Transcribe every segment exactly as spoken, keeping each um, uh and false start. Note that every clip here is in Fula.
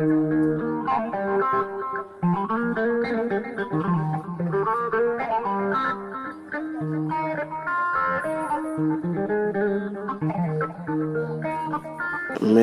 Mi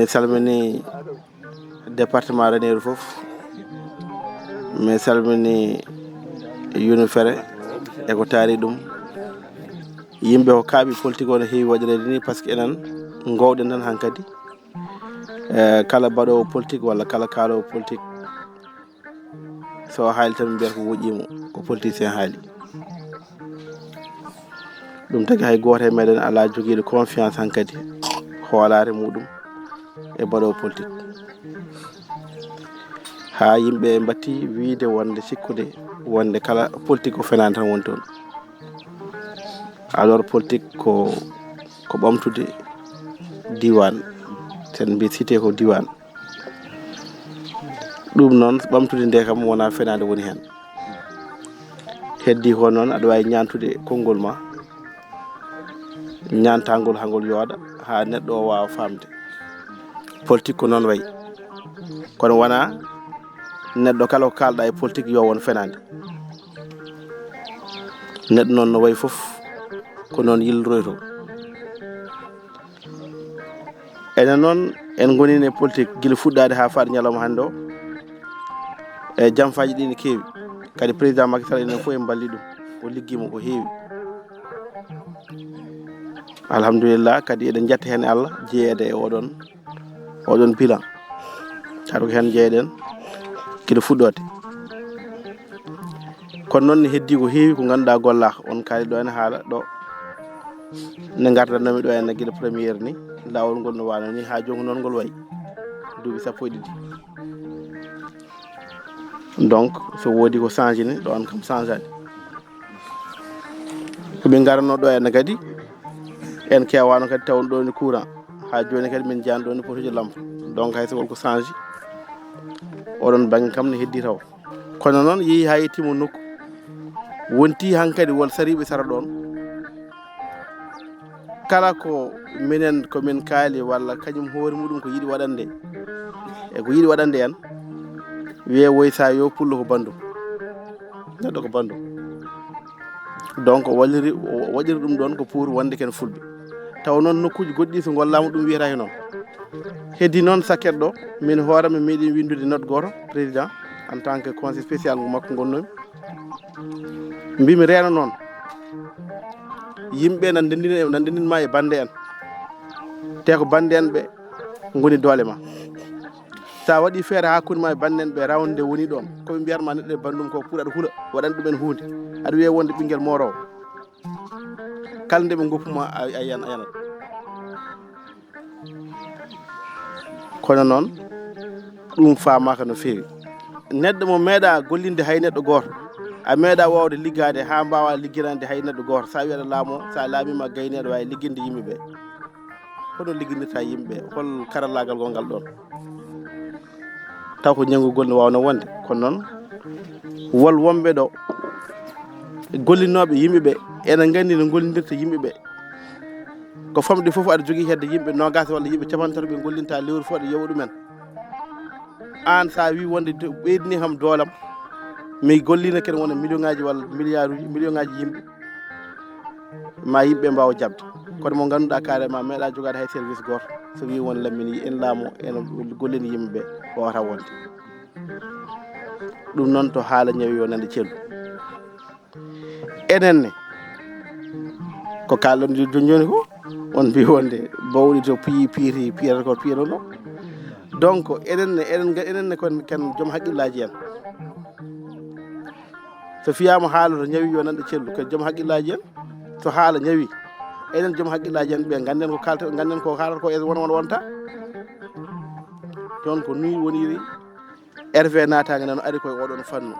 salmini département Raneeru fof. Mi salmini Yunufere e ko taari ɗum. Yimɓe ko kaaɓi politique o no heewi waɗireede ni, par ce que enen ngoowɗen tan hankadi. E kala mbaɗoowo politique walla kala kaaloowo politique, so o haali tan, ɓe mbiyata ko woƴƴii mo, ko politicien haali. Ɗum tagi hay gooto e meɗen alaa jogiiɗo confiance hankadi hoolaare muɗum e mbaɗoowo politique. Haa yimɓe mbatti wiyde wonde, sikkude wonde kala politique ko fenaande tan woni toon. Alors politique ko, ko ɓamtude diiwaan, sen mbi cité ko diiwaan. Ɗum noon, ɓamtude nde kam wonaa fenaande woni heen. Heddii ko noon, aɗa waawi ñaantude konngol ma, ñaantangol haa ngol yooɗa, haa neɗɗo o waawa faamde. Politique ko noon wayi. Kono wonaa neɗɗo kala ko kaalɗa e politique yo won fenaande. Neɗɗo noon no wayi fof, ko noon yilloytoo. Enen noon, en ngonii e politique gila fuɗɗaade haa faaɗi ñalawma hannde o. E jamfaaji ɗi ne keewi. Kadi président Macky Sall, enen fof en mballi ɗum. O liggii mo ko heewi. Alhamdulillah, kadi eɗen njetta heen Allah, jeyeede e oɗon, oɗon bilan. Kadi ko heen jeyeɗen gila fuɗɗoode. Kono noon ne heddii ko heewi ko ngannduɗaa gollaaka. On kaali ɗo ene haala ɗo. Ne ngardannomi ɗo ene gila première ni, laawol ngol no waano ni, haa jooni ko noon ngol wayi. Duuɓi sappo e ɗiɗi. Donc, so woodi ko changé ni, ɗo on kam changé ani. Ko min ngarano ɗo ene kadi, en kewaano kadi tawon ɗo ni courant. Haa jooni kadi min njaani ɗo ni potuji lampe. Donc, hay so won ko changé, oɗon bannge kam ne heddii taw. Kono noon, yehi haa yettiima nokku, wonti hankadi won sariiɓe sara ɗoon. Kala ko minen, ko min kaali walla kañum hoore muɗum ko yiɗi waɗande, e ko yiɗi waɗande en, wiyee woy sa yo pullo ko banndum, neɗɗo ko banndum. Donc, o walliri, o waɗiri ɗum ɗoon ko pour wonde ken fulɓe. Taw noon nokkuuji goɗɗi so ngollaama ɗum wiyata he noon. Heddi noon sakket ɗo, min hoore am mi meeɗi winndude note gooto, président, en tant que conseil spécial mo makko ngonnoomi. Mbimi reeno noon, yimɓe nan ndenndina, nan ndenndin ma e bannde en. Te ko bannde en ɓe ngoni doole ma. Sa waɗi feere haa kunma e bannde en ɓe rawnde woni ɗoon, ko ɓe mbiyata ma neɗɗo e banndum ko pour aɗa hula, waɗan ɗumen huunde. Aɗa wiya wonde ɓinngel mooroowo. Kala nde ɓe ngoppu ma, a, a yan-, a yanat. Kono noon, ɗum faamaaka no feewi. Neɗɗo mo meeɗa gollinde hay neɗɗo gooto, a meeɗa waawde liggaade haa mbaawa liggirande hay neɗɗo gooto. So a wiyata laamoo, so a laamiima gayni, aɗa waawi ligginde yimɓe ɓe. Hono liggindirta yimɓe ɓe? Hol karallaagal ngongal ɗoon? Taw ko ñanngugol no waawno wonde. Kono noon, wol wonɓe ɗo gollinooɓe yimɓe ɓe, ena nganndi no ngollindirta yimɓe ɓe. Ko famɗi fof aɗa jogii hedde yimɓe noogaas walla yimɓe capanɗe tato ɓe ngollinta lewru fof aɗa yewa ɗumen. Aan so a wii wonde do-, ɓeydini kam doolam, mi gollina kene wona million ŋaaji walla milliard uji, million ŋaaji yimɓe, ma yimɓe mbaawa jaɓde. Kono mo ngannduɗaa carrément meeɗa jogaade hay service gooto, so wii won lammini en laamu ene gollini yimɓe ɓe wawata wonde. Ɗum noon to haala ñawi yo nande cellu. Enen ne, ko kaalɗon jo-, jooni jooni ko, on mbi wonde bawɗi to piyi, piiti, piyata ko piyata ɗo. Donc, enen ne, enen ga-, enen ne kon, ken joom haqqillaaji en. So fiyaama haala to ñawi yo nanɗe cellu, ken joom haqqillaaji en. So haala ñawi, enen joom haqqillaaji en ɓe ngannden ko kaalta, ngannden ko haalata ko e won, won, wonta. Jooni ko nii woniri. Hervé Naataange nano ari koye oɗon fannu.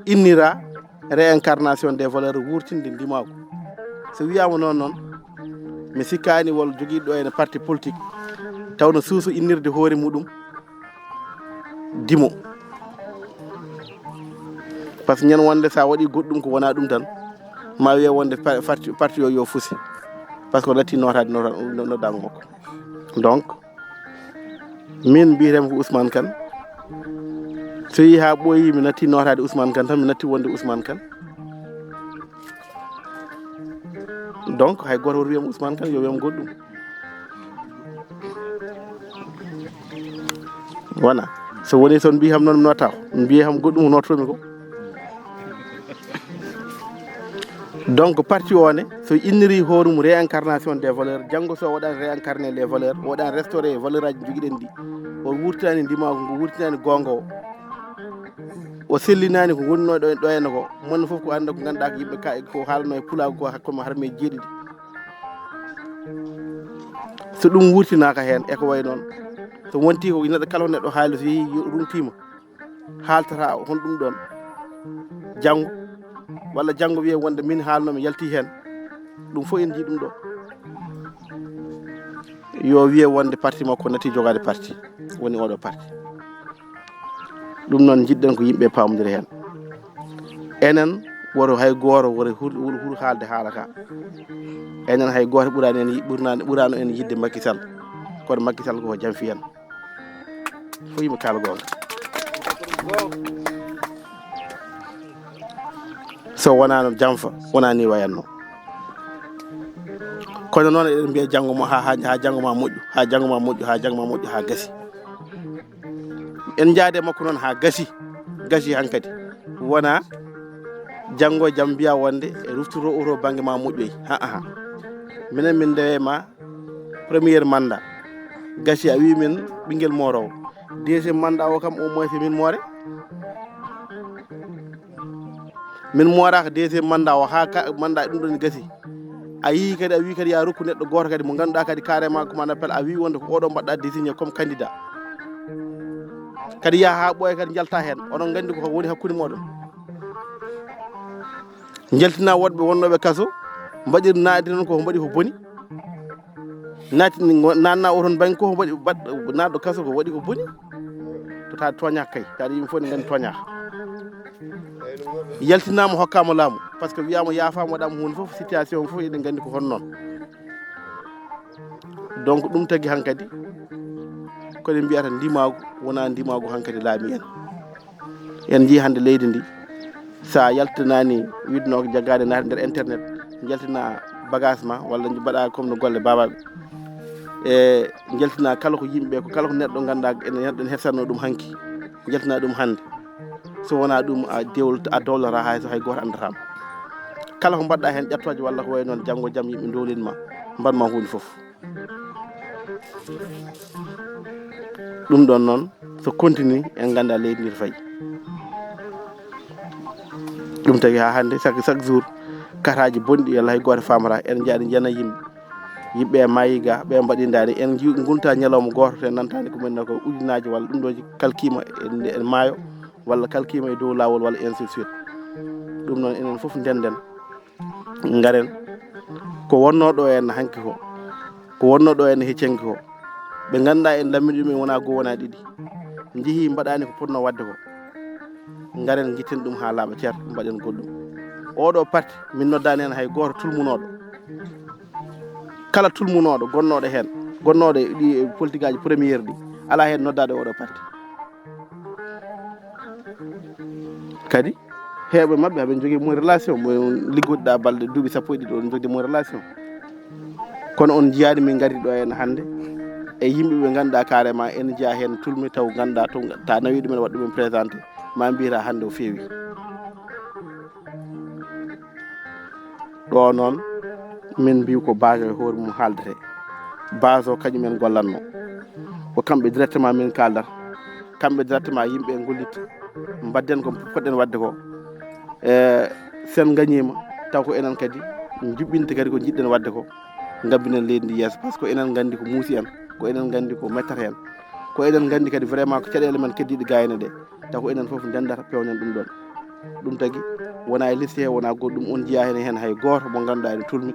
Innira réincarnation des valeurs, wurtinde ndimaagu. So wiyaama noon noon, mi sikkaani wol jogiiɗo ene parti politique, taw no suusa innirde hoore muɗum dimo. Par ce que ñande wonde so a waɗi goɗɗum ko wonaa ɗum tan, ma wiye wonde pa-, parti, parti o yo fusi. Par ce que o natti nootaade noota-, no-, noddaango makko. Donc, Min mbiyetemi ko Ousmane Kane. So yii haa ɓooyi, mi natti nootaade Ousmane Kane tan, mi natti wonde Ousmane Kane. Donc, hay gooto woto wiyam Ousmane Kane, yo wiyam goɗɗum. Wona. So woni so on mbii ham noon mi nottaako, on mbiye ham goɗɗum ko nottomi ko. Donc, parti o ne, so inniri hoore mum réincarnation des valeurs, janngo so waɗaani réincarner les valeurs, waɗaani restaurer valeur aji jogiɗen ɗi, o wurtinaani ndimaagu ngu, wurtinaani goonga o, o sellinaani ko wonnoo ɗo, ɗo henna ko, mon fof ko annda ko ngannduɗaa ko yimɓe ka, ko haalnoo e pulaagu ko hakkunde ma harme jeeɗiɗi. So ɗum wurtinaaka heen, e ko wayi noon, so wontii ko neɗɗo kala ko neɗɗo haali, so yehii yo-, rumtiima, haaltata hol ɗum ɗoon janngo, walla janngo wiye wonde min haalnoo mi yaltii heen, ɗum fof en njii ɗum ɗo. Yo wiye wonde parti makko natti jogaade parti, woni oɗo parti. Ɗum noon njiɗɗen ko yimɓe paamodira heen. Enen woto hay gooto woto hur, hur, hur haalde haala ka. Enen hay gooto ɓuraani en yi-, ɓurnaani, ɓuraano en yiɗde Macky Sall. Kono Macky Sall ko jam fi en. Fof yimɓe kaala goonga. So wonaano jamfa, wonaa ni wayatno. Kono noon eɗen mbiya janngo mo, haa, haa, haa janngo ma moƴƴu, haa janngo ma moƴƴu, haa janngo ma moƴƴu, haa gasi. En njaade makko noon haa gasi, gasi hankadi. Wona janngo e jam mbiya wonde e ruftuto oto bannge ma moƴƴoy. Ha, aha. Minen min ndewe ma premier mandat. Gasi a wi min ɓinngel moorowo. Deuxième mandat o kam au moins min moore. Min mooraka deuxième mandat o haa ka, mandat ɗum ɗon gasi. A yii kadi, a wii kadi ya rokku neɗɗo gooto kadi mo ngannduɗaa kadi carrément comment on appelle, a wii wonde ko oɗo mbaɗɗa désigné comme candidat. Kadi yaha haa ɓooya kadi njalta heen. Oɗon nganndi ko woni hakkunde mooɗon. Njaltina woɗɓe wonnooɓe kaso, mbaɗir naatde noon ko mbaɗi ko boni. Naati ni ngo-, naatna o toon bannge ko mbaɗi baɗ-, naatɗo kaso ko waɗi ko boni. To ta tooñaaka kay, taade yimɓe fof ne nganndi tooñaaka. Yaltinaama hokkaama laamu, par ce que wiyaama yaafaama waɗaama huunde fof, situation fof eɗen nganndi ko hono noon. Donc ɗum tagi hankadi, ko ɗen mbiyata ndimaagu, wonaa ndimaagu hankadi laami en. En njii hannde leydi ndi, so a yaltinaani wiɗnoo ko jaggaade naata nder internet, njaltina bagage ma, walla mbaɗa comme no golle baabaaɓe. E njaltina kala ko yimɓe, ko kala ko neɗɗo ngannduɗaa ene, neɗɗo ene hefsatnoo ɗum hanki, njaltina ɗum hannde. So wonaa ɗum, a dewlata, a dowlata hay so hay gooto anndataa ma. Kala ko mbaɗɗaa heen ƴattooje walla ko wayi noon, janngo jam yimɓe ndowlin ma, mbaɗ ma huunde fof. Ɗum ɗon noon, so continue, en nganndaa leydi ndi to fayi. Ɗum tagi haa hannde, chaque, chaque jour, kataaji bonɗi, yalla hay gooto faamata, en njaha ɗi njana yimɓe. Yimɓe e maayi ga, ɓe mbaɗi ndaani, en nji-, ngonta ñalawma gooto, te nantaani ko men ko ujunaaji walla ɗum ɗo kalkiima e, e maayo, walla kalkiima e dow laawol, walla ainsi de suite. Ɗum noon, enen fof ndenden. Ngaren ko wonnoo ɗo en hanki ko, ko wonnoo ɗo en hecci hanki ko, ɓe ngannduɗaa en lammini ɗum en wonaa goo wonaa ɗiɗi, njehii mbaɗaani ko potnoo waɗde ko. Ngaren ngitten ɗum haa laaɓa cer, mbaɗen goɗɗum. Oɗo parti min noddaani heen hay gooto tulmunooɗo. Kala tulmunooɗo gonnooɗo heen, gonnooɗo e ɗi politique aji première ɗi, alaa heen noddaaɗo e oɗo parti. Kadi heewɓe maɓɓe haɓe njogii mum relation, mo liggoɗaa balɗe duuɓi sappo e ɗiɗi, on njogde mum relation. Kono on njiyaani min ngari ɗo en hannde e yimɓe ɓe ngannduɗaa carrément en njiyaa heen tulmi taw ngannduɗaa to ta nawi ɗumen waɗ ɗumen présenté, ma mbiyata hannde o feewi. Ɗo noon min mbiw ko base o e hoore mum haaldete. Base o kañum en gollatno. Ko kamɓe directement min kaaldata. Kamɓe directement yimɓe en gollitta. Mbaɗden ko poɗɗen waɗde ko. E sen ngañiima taw ko enen kadi njuɓɓinte kadi ko njiɗɗen waɗde ko. Ngabbinen leydi ndi yeeso, par ce que enen nganndi ko muusi en, ko enen nganndi ko mettata en. Ko enen nganndi kadi vraiment ko caɗeele men keddiiɗe gaayne ɗe. Taw ko enen fof ndendata pewnen ɗum ɗon. Ɗum tagi wona e liste he, wona goɗɗum, on jiya hen, hen hay gooto mo ngannduɗaa ene tulmi,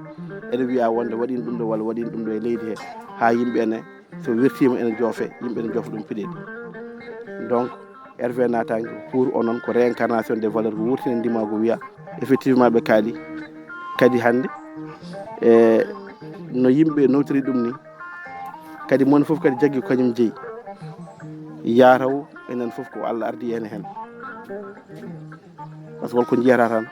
ene wiya wonde waɗin ɗum ɗo walla waɗin ɗum ɗo e leydi he, haa yimɓe ene so wertiima ene joofe, yimɓe ene joofa ɗum piɗeɗi. Donc Hervé naataange pour onon ko réincarnation des valeurs, ko wurtini ndimaagu wiya effectivement ɓe kaali kadi hannde e no yimɓe nowtiri ɗum ni. Kadi moni fof kadi jaggi ko kañum jeyi. Yaataw enen fof ko Allah ardi en heen. Par ce que won ko njiyata tan,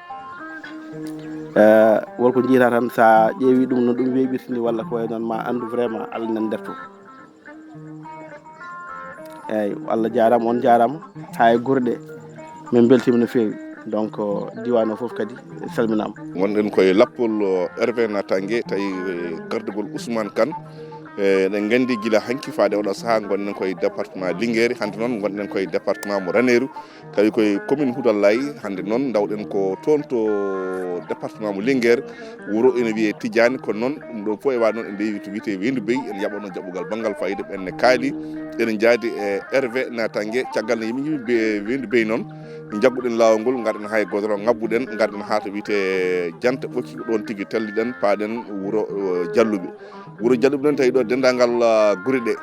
eh, won ko njiyata tan, so a ƴeewi ɗum no ɗum weeɓirta ni walla ko wayi noon, ma anndu vraiment Allah nan nder to. Eyyi, Allah jaaraama, on jaaraama. Haa e gure ɗe, min mbeltiima no feewi. Donc, diiwaan o fof kadi salminaama. Ngonɗen koye lappol, eh, Hervé Natangué, tawi, eh, gardagol Ousmane Kane. Eh, eɗen nganndi gila hanki faade oɗo sahaa ngonɗen koye département Linguére, hannde noon ngonɗen koye département mo Raneeru. Tawi koye commune Hudallay, hannde noon ndawɗen ko toon to département mo Linguére, wuro ene wiyee Tidiane, kono noon ɗum ɗo fof e waade noon en ndewi to wiyetee Weendu Bey, en njaɓat noon jaɓɓugal banngal fayida, ɓen ne kaali, eɗen njaadi e Hervé Natangué, caggal nde yimɓe njiɓi be-, Weendu Bey noon, jagguɗen laawol ngol, ngarɗen haa e godoro, ngabbuɗen, ngarɗen haa to wiyetee Janta Ɓokki, ko ɗoon tigi talliɗen, paaɗen wuro, eh, Jalluɓe. Wuro Jalluɓe noon tawi ɗo denndaangal, ah, gure ɗe,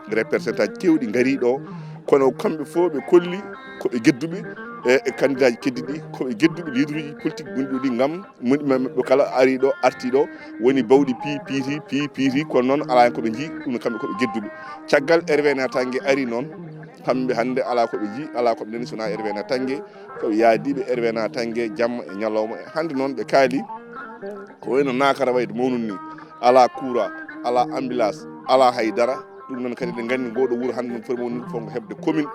représentant keewɗi ngarii ɗo, kono kamɓe fof ɓe kolli ko ɓe gedduɓe, e, e kandidaaji keddiiɗi, ko ɓe gedduɓe leaderuuji politique gonɗi ɗo ɗi ngam woni maɓɓe kala arii ɗo, artii ɗo, woni bawɗi pii, piiti, pii, piiti, kono noon alaa heen ko ɓe njii, ɗum kamɓe ko ɓe gedduɓe. Caggal Hervé Natangué arii noon, kamɓe hannde alaa ko ɓe njii, alaa ko ɓe nani so wonaa Hervé Natangué, ko ɓe yaadiiɓe Hervé Natangué jamma e ñalawma. E hannde noon ɓe kaali, ko wayno Nakara wayde mawnum ni, alaa courant, alaa ambulance, alaa hay dara. Ɗum noon kadi eɗen nganndi ngoo ɗoo wuro hannde no foti mawnirde fof ko heɓde commune,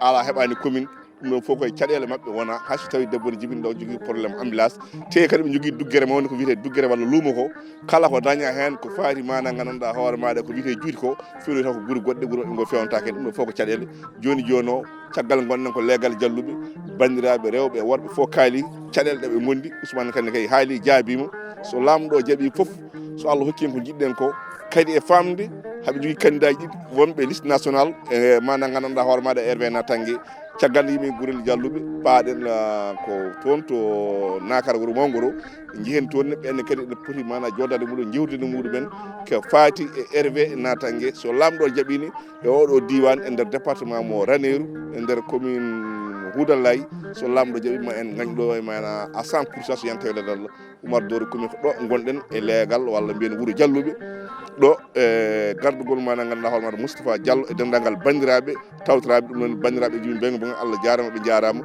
alaa heɓaani commune. Ɗum ɗoon fof koye caɗeele maɓɓe wona, hay so tawii debbo ne jibini ɗo jogii problème ambulance. Te kadi ɓe njogii duggere mawnde ko wiyetee duggere walla luumo ko. Kala ko dañaa heen ko faati maanaa nganndanɗaa hoore maaɗa ko wiyetee juuti ko, feewnitoo ko gure goɗɗe, wuro maɓɓe ngoo feewnataake heen. Ɗum ɗoon fof ko caɗeele. Jooni jooni o, caggal ngonɗen ko leegal Jalluɓe, banndiraaɓe rewɓe e worɓe fof kaali caɗeele ɗe ɓe ngondi. Ousmane Kane kay haali, jaabiima. So laamɗo jaɓii fof, so Allah hokki en ko njiɗɗen ko, kadi e faamde haɓe njogii kandidaaji ɗiɗi wonɓe liste national, e maanaa nganndanɗaa hoore maaɗa Hervé Natangué. Caggal nde yimɓe gurel Jalluɓe, paaɗen, ah, ko toon to Nakara, wuro mawngo ɗo, njehen toon ne, ɓeen ne kadi ene poti maanaa jooɗaade muɗum, njeewtidde muɗumen ko faati e Hervé Natangué. So laamɗo jaɓiino e oɗo diiwaan e nder département mo Raneeru, e nder commune Hudallay, so laamɗo jaɓii ma en ngañ ɗo e maanaa à cent pour cent so yantewde Allah. Oumar Doro Kumi ko ɗo ngonɗen e leegal walla mbiyen wuro Jalluɓe. Ɗo e gardugol maanaa nganndanɗaa hoore maaɗa Moustapha Diallo e denndaangal banndiraaɓe tawtoraaɓe ɗum noon, banndiraaɓe Jumi Bengo Bengo, Allah jaaraama, ɓe njaaraama.